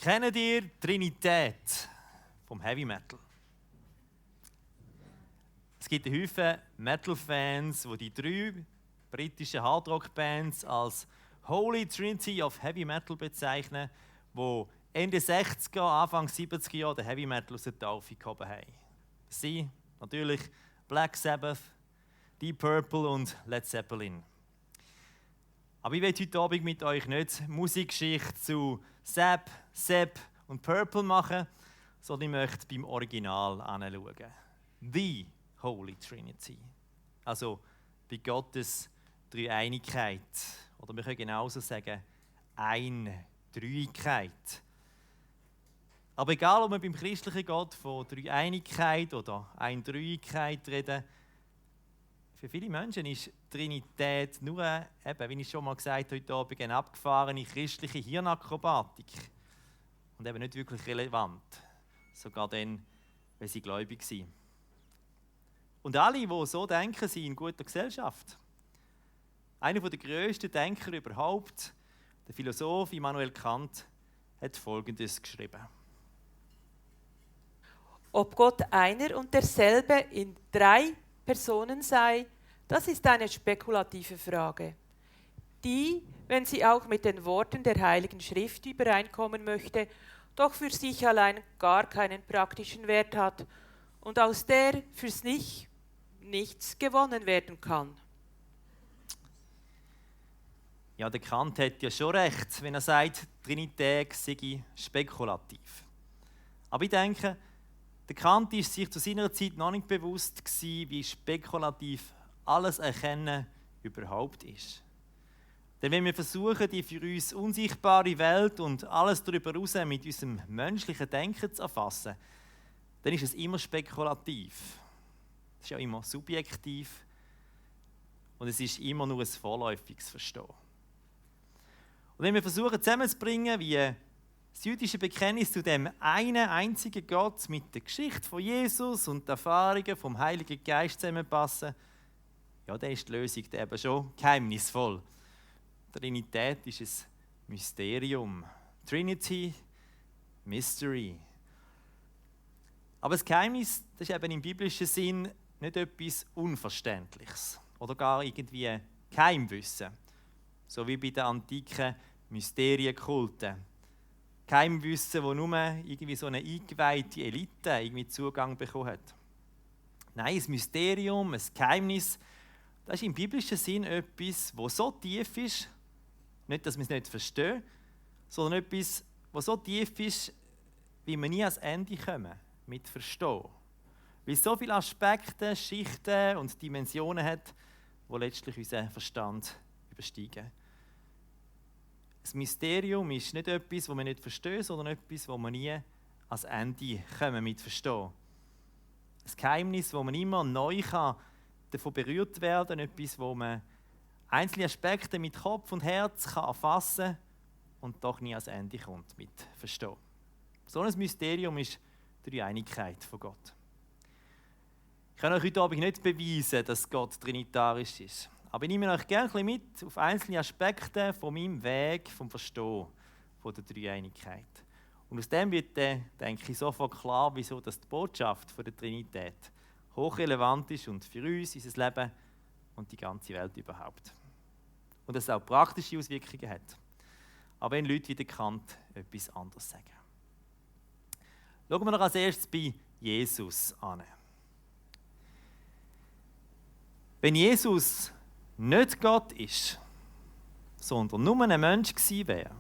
Kennt ihr die Trinität vom Heavy Metal? Es gibt einen Haufen Metal-Fans, die die drei britischen Hardrock-Bands als Holy Trinity of Heavy Metal bezeichnen, die Ende 60er, Anfang 70er Jahre den Heavy Metal aus der Taufe gehoben haben. Sie, natürlich Black Sabbath, Deep Purple und Led Zeppelin. Aber ich will heute Abend mit euch nicht Musikgeschichte zu Sepp und Purple machen, sondern ich möchte beim Original anschauen. The Holy Trinity. Also bei Gottes Dreieinigkeit. Oder wir können genauso sagen, eine Dreieinigkeit. Aber egal, ob wir beim christlichen Gott von Dreieinigkeit oder Ein-Dreieinigkeit reden, für viele Menschen ist Trinität nur, eben, wie ich schon mal gesagt habe, heute Abend eine abgefahrene christliche Hirnakrobatik. Und eben nicht wirklich relevant. Sogar dann, wenn sie gläubig sind. Und alle, die so denken, sind in guter Gesellschaft. Einer der grössten Denker überhaupt, der Philosoph Immanuel Kant, hat Folgendes geschrieben. Ob Gott einer und derselbe in 3 Personen sei, das ist eine spekulative Frage, die, wenn sie auch mit den Worten der Heiligen Schrift übereinkommen möchte, doch für sich allein gar keinen praktischen Wert hat und aus der für sich nichts gewonnen werden kann. Ja, der Kant hat ja schon recht, wenn er sagt, Trinität sei spekulativ. Aber ich denke, der Kant war sich zu seiner Zeit noch nicht bewusst gewesen, wie spekulativ alles Erkennen überhaupt ist. Denn wenn wir versuchen, die für uns unsichtbare Welt und alles darüber hinaus mit unserem menschlichen Denken zu erfassen, dann ist es immer spekulativ. Es ist ja immer subjektiv und es ist immer nur ein vorläufiges Verstehen. Und wenn wir versuchen zusammenzubringen, wie das jüdische Bekenntnis zu dem einen einzigen Gott mit der Geschichte von Jesus und den Erfahrungen vom Heiligen Geist zusammenpassen, ja, dann ist die Lösung eben schon geheimnisvoll. Die Trinität ist ein Mysterium. Trinity, Mystery. Aber das Geheimnis, das ist eben im biblischen Sinn nicht etwas Unverständliches oder gar irgendwie Geheimwissen, so wie bei den antiken Mysterienkulten. Geheimwissen, wo nur irgendwie so eine eingeweihte Elite irgendwie Zugang bekommen hat. Nein, ein Mysterium, ein Geheimnis, das ist im biblischen Sinn etwas, das so tief ist, nicht, dass wir es nicht verstehen, sondern etwas, das so tief ist, wie wir nie ans Ende kommen mit Verstehen. Weil es so viele Aspekte, Schichten und Dimensionen hat, die letztlich unseren Verstand übersteigen. Das Mysterium ist nicht etwas, das wir nicht verstehen, sondern etwas, das wir nie ans Ende kommen mit Verstehen. Ein Geheimnis, das man immer neu davon berührt werden kann, etwas, wo man einzelne Aspekte mit Kopf und Herz erfassen kann und doch nie ans Ende kommt mit Verstehen. So ein Mysterium ist die Dreieinigkeit von Gott. Ich kann euch heute Abend nicht beweisen, dass Gott trinitarisch ist. Aber ich nehme euch gerne ein bisschen mit auf einzelne Aspekte von meinem Weg, vom Verstehen von der Dreieinigkeit. Und aus dem wird dann, denke ich, sofort klar, wieso dass die Botschaft von der Trinität hochrelevant ist und für uns, unser Leben und die ganze Welt überhaupt. Und dass es auch praktische Auswirkungen hat. Aber wenn Leute wie der Kant etwas anderes sagen. Schauen wir noch als erstes bei Jesus an. Wenn Jesus nicht Gott ist, sondern nur ein Mensch gewesen wäre,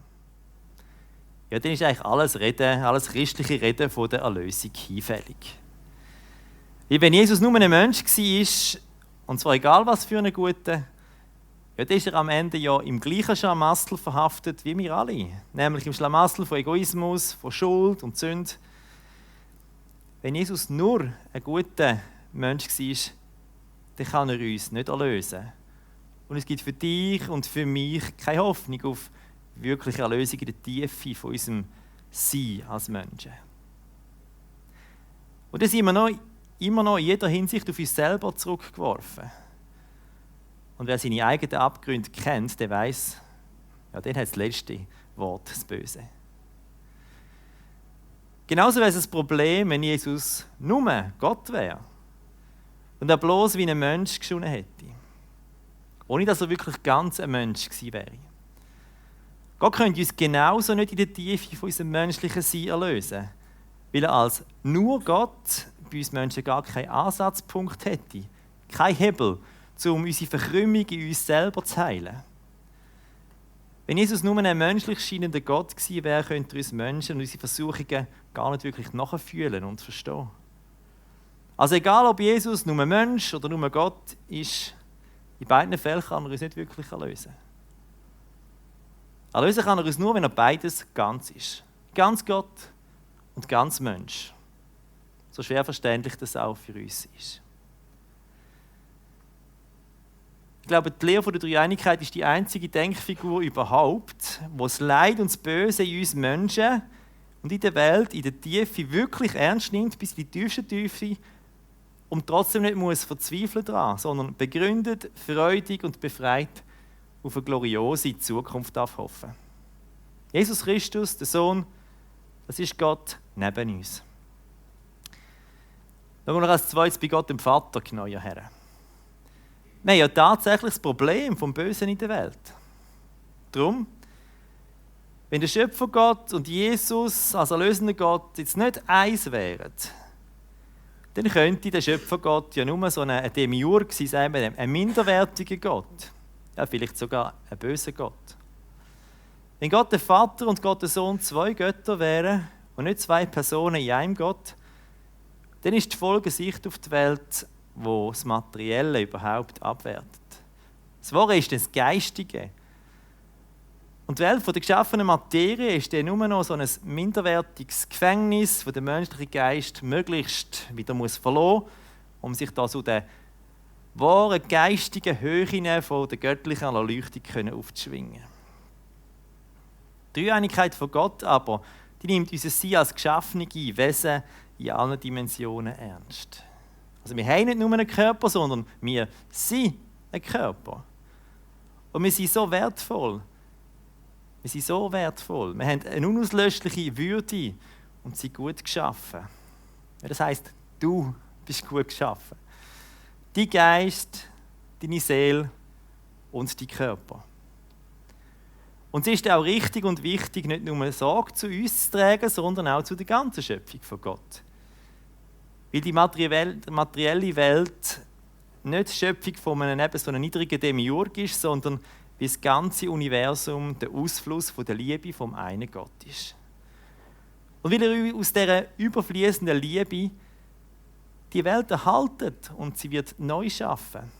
ja, dann ist eigentlich alles christliche Reden von der Erlösung hinfällig. Weil wenn Jesus nur ein Mensch war, und zwar egal was für einen guten, ja, dann ist er am Ende ja im gleichen Schlamassel verhaftet wie wir alle. Nämlich im Schlamassel von Egoismus, von Schuld und Sünde. Wenn Jesus nur ein guter Mensch war, dann kann er uns nicht erlösen. Und es gibt für dich und für mich keine Hoffnung auf wirkliche Erlösung in der Tiefe von unserem Sein als Menschen. Und dann sind wir immer noch in jeder Hinsicht auf uns selber zurückgeworfen. Und wer seine eigenen Abgründe kennt, der weiss, ja, der hat das letzte Wort, das Böse. Genauso wäre es ein Problem, wenn Jesus nur Gott wäre und er bloß wie ein Mensch geschaffen hätte, ohne dass er wirklich ganz ein Mensch gewesen wäre. Gott könnte uns genauso nicht in der Tiefe von unserem menschlichen Sein erlösen, weil er als nur Gott bei uns Menschen gar keinen Ansatzpunkt hätte, keinen Hebel, um unsere Verkrümmung in uns selber zu heilen. Wenn Jesus nur ein menschlich scheinender Gott gewesen wäre, könnte er uns Menschen und unsere Versuchungen gar nicht wirklich nachfühlen und verstehen. Also egal, ob Jesus nur Mensch oder nur Gott ist, in beiden Fällen kann er uns nicht wirklich erlösen. Erlösen kann er uns nur, wenn er beides ganz ist. Ganz Gott und ganz Mensch. So schwer verständlich das auch für uns ist. Ich glaube, die Lehre der Dreieinigkeit ist die einzige Denkfigur überhaupt, wo das Leid und das Böse in uns Menschen und in der Welt, in der Tiefe wirklich ernst nimmt, bis in die tiefste Tiefe, und trotzdem nicht muss verzweifeln daran, sondern begründet, freudig und befreit auf eine gloriose Zukunft darf hoffen. Jesus Christus, der Sohn, das ist Gott neben uns. Schauen wir noch als zweites bei Gott dem Vater genauer her. Wir haben ja tatsächlich das Problem vom Bösen in der Welt. Darum, wenn der Schöpfer Gott und Jesus als erlösender Gott jetzt nicht eins wären, dann könnte der Schöpfer Gott ja nur so ein Demiurg sein, ein minderwertiger Gott. Ja, vielleicht sogar ein böser Gott. Wenn Gott der Vater und Gott der Sohn zwei Götter wären und nicht zwei Personen in einem Gott, dann ist die Folgesicht auf die Welt, wo das Materielle überhaupt abwertet. Das Wahre ist das Geistige. Und die Welt von der geschaffenen Materie ist dann nur noch so ein minderwertiges Gefängnis, wo der menschliche Geist möglichst wieder verlassen muss, um sich da so den wahren geistigen Höhen von der göttlichen Erleuchtung aufzuschwingen. Die Dreieinigkeit von Gott aber, die nimmt unser Sein als geschaffene Wesen in allen Dimensionen ernst. Also wir haben nicht nur einen Körper, sondern wir sind ein Körper. Und wir sind so wertvoll. Wir sind so wertvoll. Wir haben eine unauslöschliche Würde und sind gut geschaffen. Das heisst, du bist gut geschaffen. Dein Geist, deine Seele und dein Körper. Und es ist auch richtig und wichtig, nicht nur Sorge zu uns zu tragen, sondern auch zu der ganzen Schöpfung von Gott. Weil die materielle Welt nicht die Schöpfung von einem so niedrigen Demiurg ist, sondern wie das ganze Universum der Ausfluss von der Liebe vom einen Gott ist. Und weil er aus dieser überfließenden Liebe die Welt erhaltet und sie wird neu schaffen.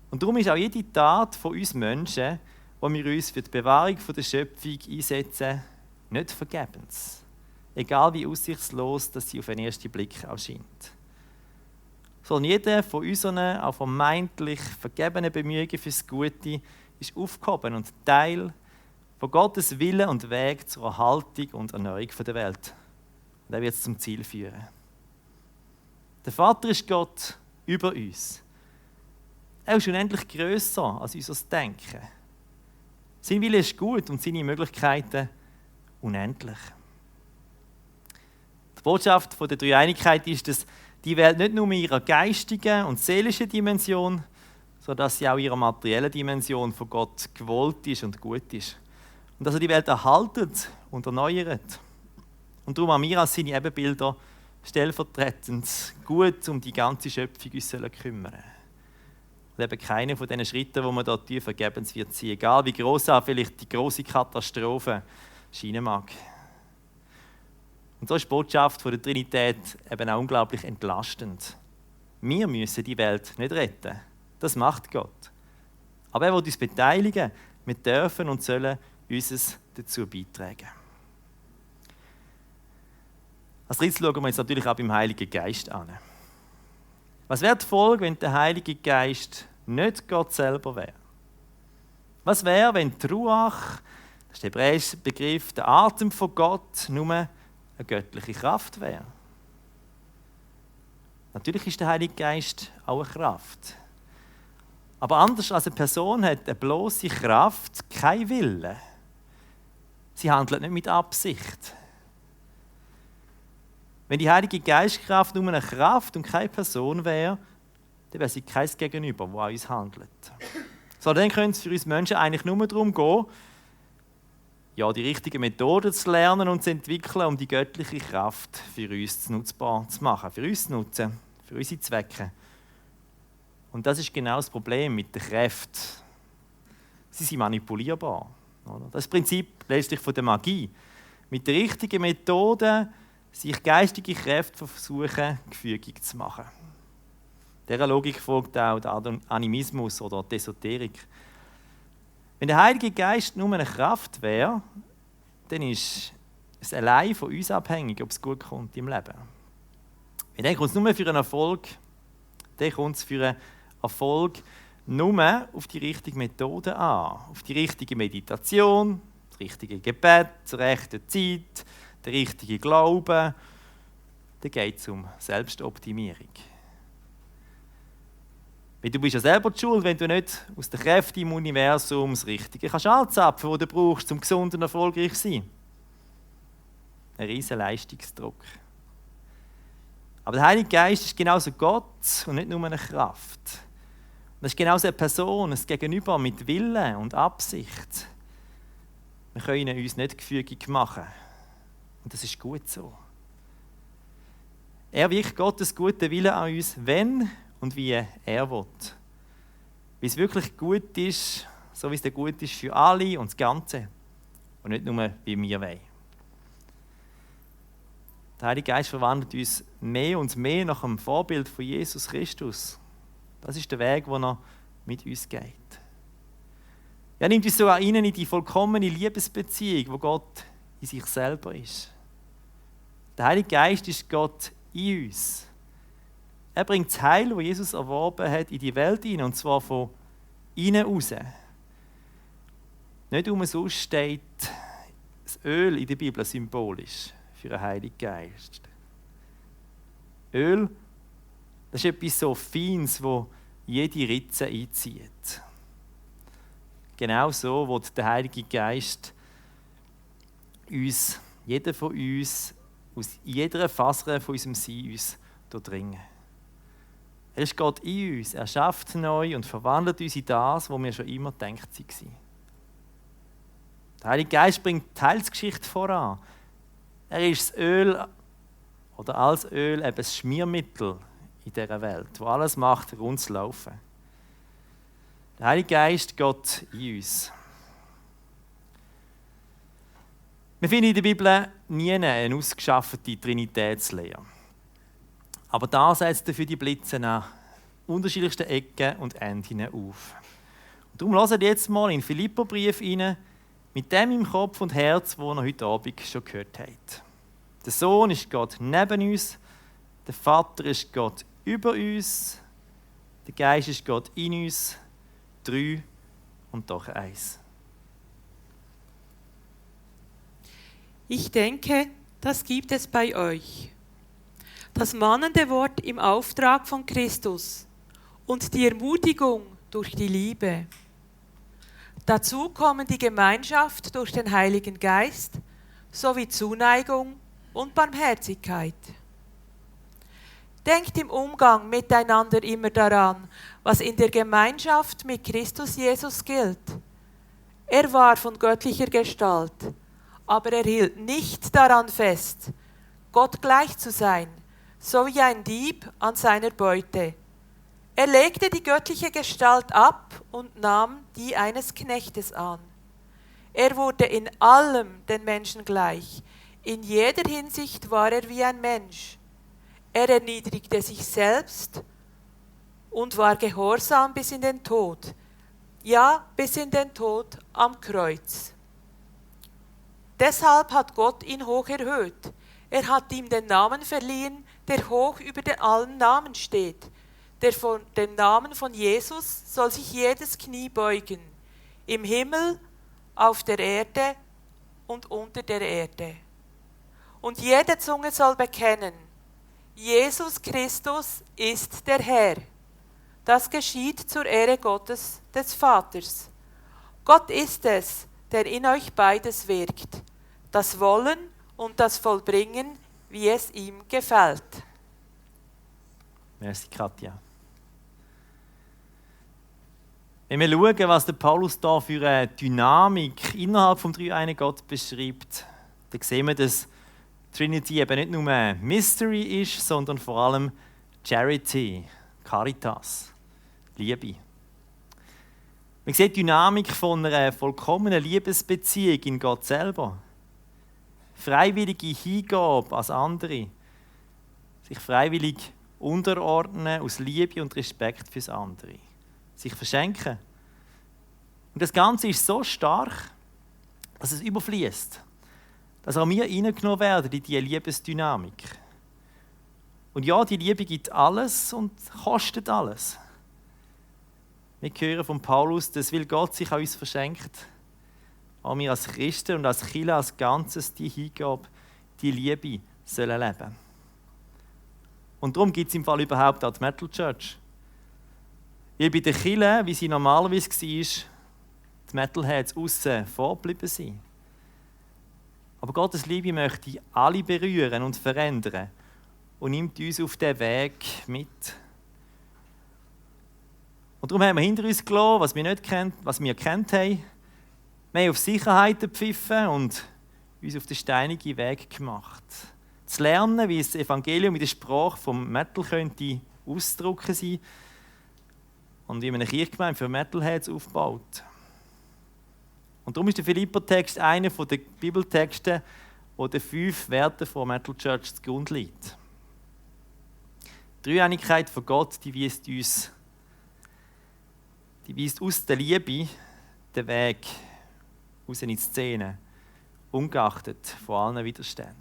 Und darum ist auch jede Tat von uns Menschen, wo wir uns für die Bewahrung der Schöpfung einsetzen, nicht vergebens. Egal wie aussichtslos dass sie auf den ersten Blick erscheint. Sondern jeder von unseren, auch vermeintlich vergebenen Bemühungen fürs Gute ist aufgehoben und Teil von Gottes Willen und Weg zur Erhaltung und Erneuerung der Welt. Und er wird es zum Ziel führen. Der Vater ist Gott über uns. Er ist unendlich grösser als unser Denken. Sein Wille ist gut und seine Möglichkeiten unendlich. Die Botschaft der Dreieinigkeit ist, dass die Welt nicht nur in ihrer geistigen und seelischen Dimension, sondern dass sie auch in ihrer materiellen Dimension von Gott gewollt ist und gut ist. Und dass er die Welt erhaltet und erneuert. Und darum haben wir als seine Ebenbilder stellvertretend gut um die ganze Schöpfung uns kümmern. Und eben keine von diesen Schritten, die man dort vergebens wird ziehen, egal wie gross auch vielleicht die grosse Katastrophe scheinen mag. Und so ist die Botschaft der Trinität eben auch unglaublich entlastend. Wir müssen die Welt nicht retten. Das macht Gott. Aber er will uns beteiligen. Wir dürfen und sollen uns dazu beitragen. Als drittes schauen wir jetzt natürlich auch beim Heiligen Geist an. Was wäre die Folge, wenn der Heilige Geist nicht Gott selber wäre? Was wäre, wenn die Ruach, das ist der hebräische Begriff, der Atem von Gott, nur eine göttliche Kraft wäre? Natürlich ist der Heilige Geist auch eine Kraft. Aber anders als eine Person hat eine bloße Kraft keinen Willen. Sie handelt nicht mit Absicht. Wenn die Heilige Geistkraft nur eine Kraft und keine Person wäre, dann wäre sie kein Gegenüber, das an uns handelt. So, dann könnte es für uns Menschen eigentlich nur darum gehen, ja, die richtigen Methoden zu lernen und zu entwickeln, um die göttliche Kraft für uns nutzbar zu machen, für uns zu nutzen, für unsere Zwecke. Und das ist genau das Problem mit den Kräften. Sie sind manipulierbar. Oder? Das ist das Prinzip letztlich von der Magie. Mit den richtigen Methoden sich geistige Kräfte versuchen, gefügig zu machen. Dieser Logik folgt auch der Animismus oder die Esoterik. Wenn der Heilige Geist nur eine Kraft wäre, dann ist es allein von uns abhängig, ob es gut kommt im Leben. Wir denken uns nur für einen Erfolg, dann kommt es für einen Erfolg nur auf die richtige Methode an, auf die richtige Meditation, das richtige Gebet, zur rechten Zeit, der richtige Glaube. Dann geht es um Selbstoptimierung. Weil du bist ja selber die Schuld, wenn du nicht aus den Kräften im Universum das Richtige kannst anzapfen, das du brauchst, um gesund und erfolgreich zu sein. Ein riesen Leistungsdruck. Aber der Heilige Geist ist genauso Gott und nicht nur eine Kraft. Und das ist genauso eine Person, ein Gegenüber mit Willen und Absicht. Wir können ihn uns nicht gefügig machen. Und das ist gut so. Er wirkt Gottes guten Willen an uns, wenn und wie er will. Wie es wirklich gut ist, so wie es gut ist für alle und das Ganze. Und nicht nur, wie wir wollen. Der Heilige Geist verwandelt uns mehr und mehr nach dem Vorbild von Jesus Christus. Das ist der Weg, den er mit uns geht. Er nimmt uns so an in die vollkommene Liebesbeziehung, wo Gott in sich selber ist. Der Heilige Geist ist Gott in uns. Er bringt das Heil, das Jesus erworben hat, in die Welt hinein, und zwar von innen raus. Nicht umsonst steht das Öl in der Bibel symbolisch für den Heiligen Geist. Öl, das ist etwas so Feines, das jede Ritze einzieht. Genau so wird der Heilige Geist uns, jeder von uns, aus jeder Faser von unserem Sein uns durchdringen. Er ist Gott in uns, er schafft neu und verwandelt uns in das, was wir schon immer gedacht waren. Der Heilige Geist bringt die Heilsgeschichte voran. Er ist das Öl, oder als Öl eben das Schmiermittel in dieser Welt, wo alles macht, rund zu laufen. Der Heilige Geist, Gott in uns. Wir finden in der Bibel nie eine ausgeschaffte Trinitätslehre. Aber da setzt er für die Blitze an unterschiedlichsten Ecken und Enden auf. Und darum hört jetzt mal in den Philipperbrief rein, mit dem im Kopf und Herz, wo ihr heute Abend schon gehört habt. Der Sohn ist Gott neben uns, der Vater ist Gott über uns, der Geist ist Gott in uns, 3 und doch 1. Ich denke, das gibt es bei euch. Das mahnende Wort im Auftrag von Christus und die Ermutigung durch die Liebe. Dazu kommen die Gemeinschaft durch den Heiligen Geist sowie Zuneigung und Barmherzigkeit. Denkt im Umgang miteinander immer daran, was in der Gemeinschaft mit Christus Jesus gilt. Er war von göttlicher Gestalt, aber er hielt nicht daran fest, Gott gleich zu sein, so wie ein Dieb an seiner Beute. Er legte die göttliche Gestalt ab und nahm die eines Knechtes an. Er wurde in allem den Menschen gleich. In jeder Hinsicht war er wie ein Mensch. Er erniedrigte sich selbst und war gehorsam bis in den Tod. Ja, bis in den Tod am Kreuz. Deshalb hat Gott ihn hoch erhöht. Er hat ihm den Namen verliehen, der hoch über allen Namen steht. Von dem Namen von Jesus soll sich jedes Knie beugen, im Himmel, auf der Erde und unter der Erde. Und jede Zunge soll bekennen, Jesus Christus ist der Herr. Das geschieht zur Ehre Gottes, des Vaters. Gott ist es, der in euch beides wirkt, das Wollen und das Vollbringen wie es ihm gefällt. Merci, Katja. Wenn wir schauen, was der Paulus da für eine Dynamik innerhalb vom dreieinigen Gott beschreibt, dann sehen wir, dass Trinity eben nicht nur Mystery ist, sondern vor allem Charity, Caritas, Liebe. Man sieht die Dynamik von einer vollkommenen Liebesbeziehung in Gott selber. Freiwillige Hingabe als andere. Sich freiwillig unterordnen aus Liebe und Respekt fürs andere. Sich verschenken. Und das Ganze ist so stark, dass es überfließt. Dass auch wir hineingenommen werden in diese Liebesdynamik. Und ja, die Liebe gibt alles und kostet alles. Wir hören von Paulus, dass weil Gott sich an uns verschenkt, auch wir als Christen und als Kirche als Ganzes die Hingabe, die Liebe sollen leben. Und darum gibt es im Fall überhaupt auch die Metal Church. Weil bei der Kirche, wie sie normalerweise war, die Metalheads aussen vorgeblieben sind. Aber Gottes Liebe möchte alle berühren und verändern und nimmt uns auf diesen Weg mit. Und darum haben wir hinter uns gelassen, was wir nicht kennt, was wir kennt haben. Wir haben auf Sicherheit gepfiffen und uns auf den steinigen Weg gemacht. Zu lernen, wie das Evangelium in der Sprache vom Metal könnte ausdrücken sein und wie man eine Kirchgemeinde für Metalheads aufbaut. Und darum ist der Philipper-Text einer der Bibeltexte, wo den 5 Werten von Metal Church zugrunde liegt. Die Dreieinigkeit von Gott, die weist aus der Liebe den Weg raus in die Szene, ungeachtet von allen Widerständen.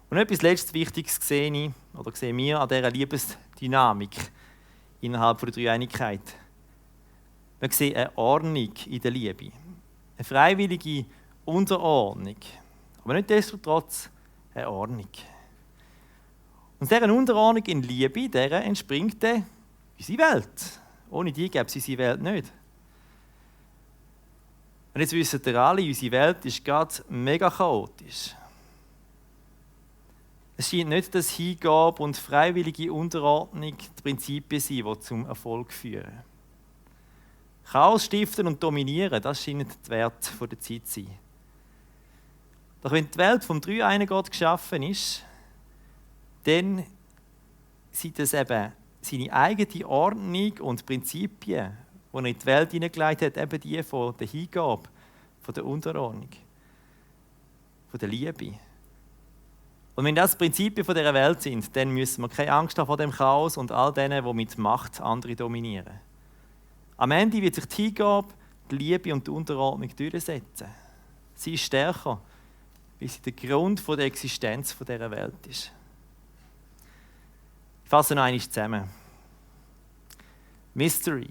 Und etwas letztes Wichtiges sehen wir an dieser Liebesdynamik innerhalb der Dreieinigkeit. Wir sehen eine Ordnung in der Liebe. Eine freiwillige Unterordnung. Aber nicht destotrotz eine Ordnung. Und dieser Unterordnung in Liebe, der entspringt dann unsere Welt. Ohne die gäbe es unsere Welt nicht. Und jetzt wissen ihr alle, unsere Welt ist gerade mega chaotisch. Es scheint nicht, dass Hingabe und freiwillige Unterordnung die Prinzipien sind, die zum Erfolg führen. Chaos stiften und dominieren, das scheint der Wert der Zeit zu sein. Doch wenn die Welt vom dreieinigen Gott geschaffen ist, dann sind es eben seine eigene Ordnung und Prinzipien, die er in die Welt hineingelegt hat, eben die von der Hingabe, von der Unterordnung, von der Liebe. Und wenn das Prinzipien von dieser Welt sind, dann müssen wir keine Angst haben vor dem Chaos und all denen, die mit Macht andere dominieren. Am Ende wird sich die Hingabe, die Liebe und die Unterordnung durchsetzen. Sie ist stärker, weil sie der Grund der Existenz dieser Welt ist. Ich fasse noch einmal zusammen. Mystery.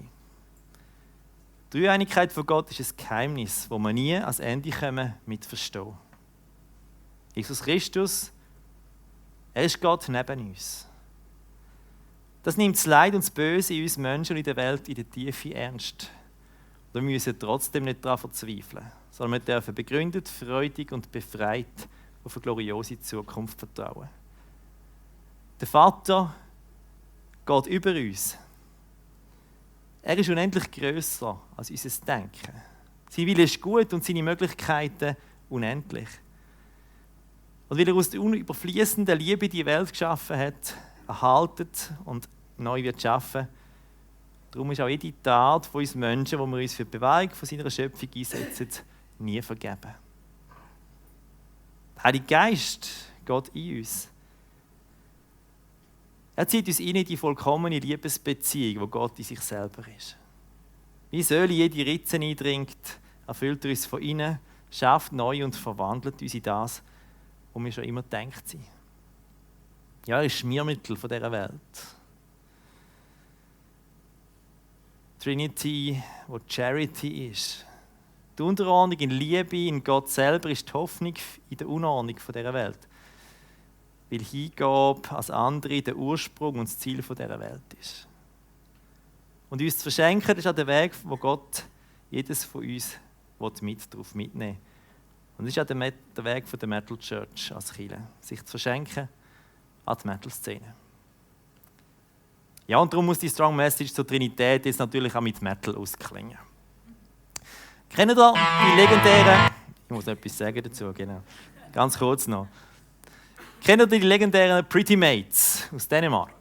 Die Dreieinigkeit von Gott ist ein Geheimnis, das wir nie ans Ende kommen mit verstehen. Jesus Christus, er ist Gott neben uns. Das nimmt das Leid und das Böse in uns Menschen und in der Welt in der Tiefe ernst. Wir müssen trotzdem nicht daran verzweifeln, sondern wir dürfen begründet, freudig und befreit auf eine gloriose Zukunft vertrauen. Der Vater geht über uns. Er ist unendlich grösser als unser Denken. Sein Wille ist gut und seine Möglichkeiten unendlich. Und weil er aus der unüberfließenden Liebe die Welt geschaffen hat, erhalten und neu wird schaffen, darum ist auch jede Tat von uns Menschen, die wir uns für die Bewahrung von seiner Schöpfung einsetzen, nie vergeben. Der Heilige Geist geht in uns. Er zieht uns in die vollkommene Liebesbeziehung, wo Gott in sich selber ist. Wie Öl in jede Ritze eindringt, erfüllt er uns von innen, schafft neu und verwandelt uns in das, wo wir schon immer gedacht sind. Ja, er ist Schmiermittel von dieser Welt. Trinity, wo Charity ist. Die Unterordnung in Liebe in Gott selber ist die Hoffnung in der Unordnung dieser Welt. Weil Hingabe als andere der Ursprung und das Ziel dieser Welt ist. Und uns zu verschenken, das ist auch der Weg, wo Gott jedes von uns drauf mitnehmen will. Und das ist auch der Weg der Metal Church als Kirche, sich zu verschenken an die Metal-Szene. Ja, und darum muss die Strong Message zur Trinität jetzt natürlich auch mit Metal ausklingen. Kennt ihr die legendären... Ich muss noch etwas sagen dazu, genau. Ganz kurz noch. Kennt ihr die legendären Pretty Mates aus Dänemark?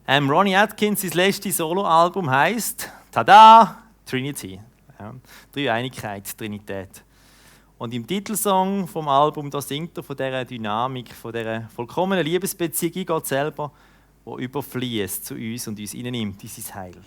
Ronnie Atkins, sein letztes Soloalbum heisst Tada! Trinity. Ja, Dreieinigkeit, Trinität. Und im Titelsong vom Album da singt er von dieser Dynamik, von dieser vollkommenen Liebesbeziehung in Gott selber, die überfließt zu uns und uns hineinnimmt in sein Heil.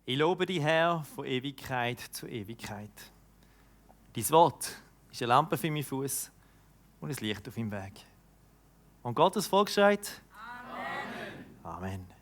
Ich lobe dich, Herr, von Ewigkeit zu Ewigkeit. Dein Wort ist eine Lampe für meinen Fuß und ein Licht auf meinem Weg. Und Gottes Volk schreit: Amen. Amen.